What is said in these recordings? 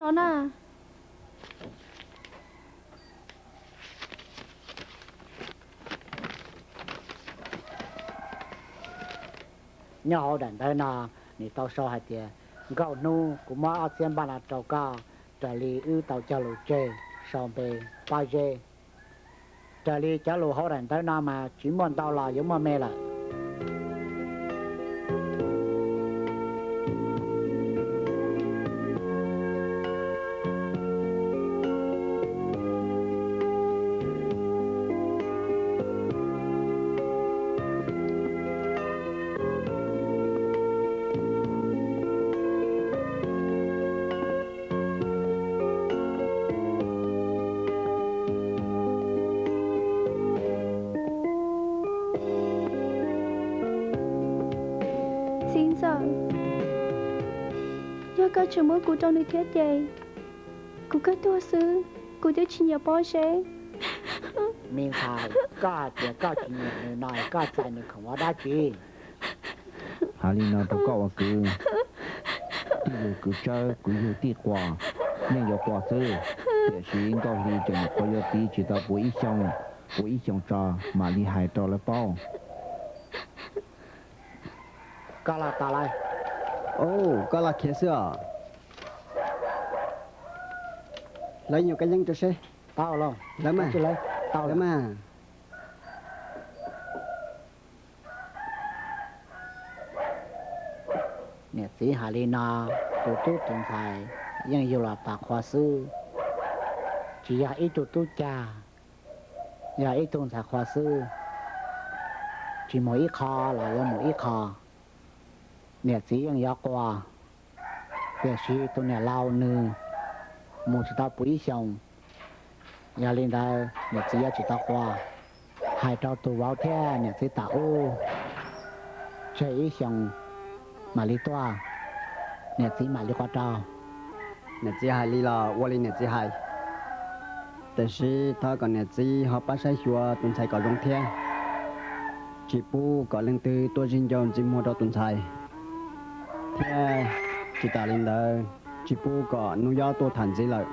no na. Nyob hauv daim ntawv no, nws tau sau hais tias, nkauj hnub, kuv muab ob txhiab npaj no rau koj, raws li wb tau cog lus tseg sau npe Pob Zeb. Raws li cov lus hauv daim ntawv no mas tsis muaj ntau los yuav muaj me lawm. Txiv ntxawm, yog koj tseem muab kuv rau nws thiab ces kuv kawg tuag xwb, kuv twb tsis nyiam Pob Zeb. Me ntxhais, koj hais tias koj tsis nyiam nws no, koj txais nws khoom ua dab tsi? Hais li no rau koj ua kwv, tij yug kwv tsawb, kwv yug tij quas, yeej yuav quas xwb. Tiam sis Nkauj Hli tseem nyuam qhuav yuav txiv tsis tau puv ib xyoos, puv ib xyoos tso mam li hais rau lawv paub. Koj los tau lawm. Koj los khiav xwb os. Lawv nyuam koj yeej rau seb. Tau los, lawv mas, lawv mas. Niam txiv hais li no, tus tub tus ntxhais yeej yug los tas qhua xwb, tsis yog ib tug tub cag, yog ib tug ntxhais qhua xwb, tsis mus ib qho los yuav mus ib qho, niam txiv yeej yuav quas, tiam sis tus niam laus nws mus tsis tau puv ib xyoos, yog li ntawd niam txiv yuav tsis tau quas. Hais rau tus vauv thiab niam txiv tas ub, tseg ib xyoos mam li tuaj, niam txiv mam li quas rau. Niam txiv hais li los ua li niam txiv hais, tiam sis thov kom niam txiv ho pab saib xyuas tus ntxhais kom zoo thiab, tsis pub kom leej twg tuaj zij ncau ntxiv muag rau tus ntxhais, thiab tsis tas li ntawd tsis pub kom Nuj Yob tuaj tham ntxiv lawm.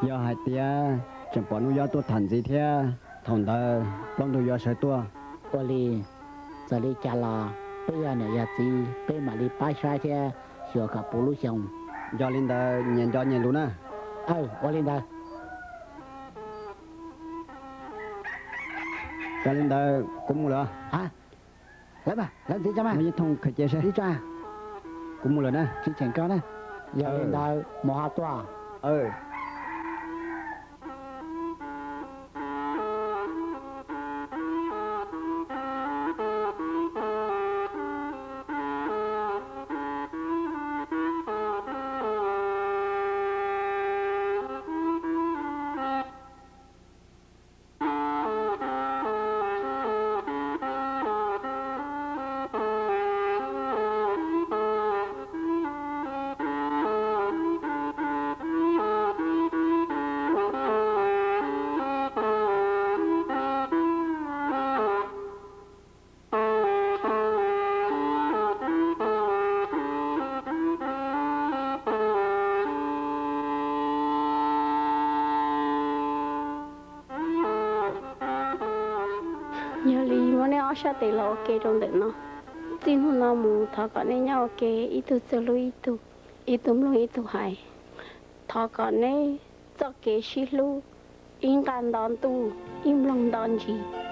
Yog hais tias tseem pom Nuj Yob tuaj tham ntxiv thiab, thaum ntawd plaub ntug yuav sawv tuaj. Ua li, txawm li cas los peb yog niam yog txiv, peb mam li pab saib thiab xyuas kom puv lub xyoos. Yog li ntawd nyias nco nyias lus na. Aw, ua li ntawd. Yog li ntawd kuv mus lawm. Ha, lawv mas, lawv ntxiv tso mas. Muaj ib thooj khaws cia seb. Kuv mus lawm na. Tsis cheem koj na. Yog li ntawd mus ho tuaj. Yog li muab nej ob sab tes los ua ke rau ntawm no. Txij hnub no mus thov kom nej nyob ua ke ib tug txawj hlub ib tug, ib tug mloog ib tug hais. Thov kom nej txoj kev sib hlub ib nqaj nto ntuj, ib nploog nto ntsis.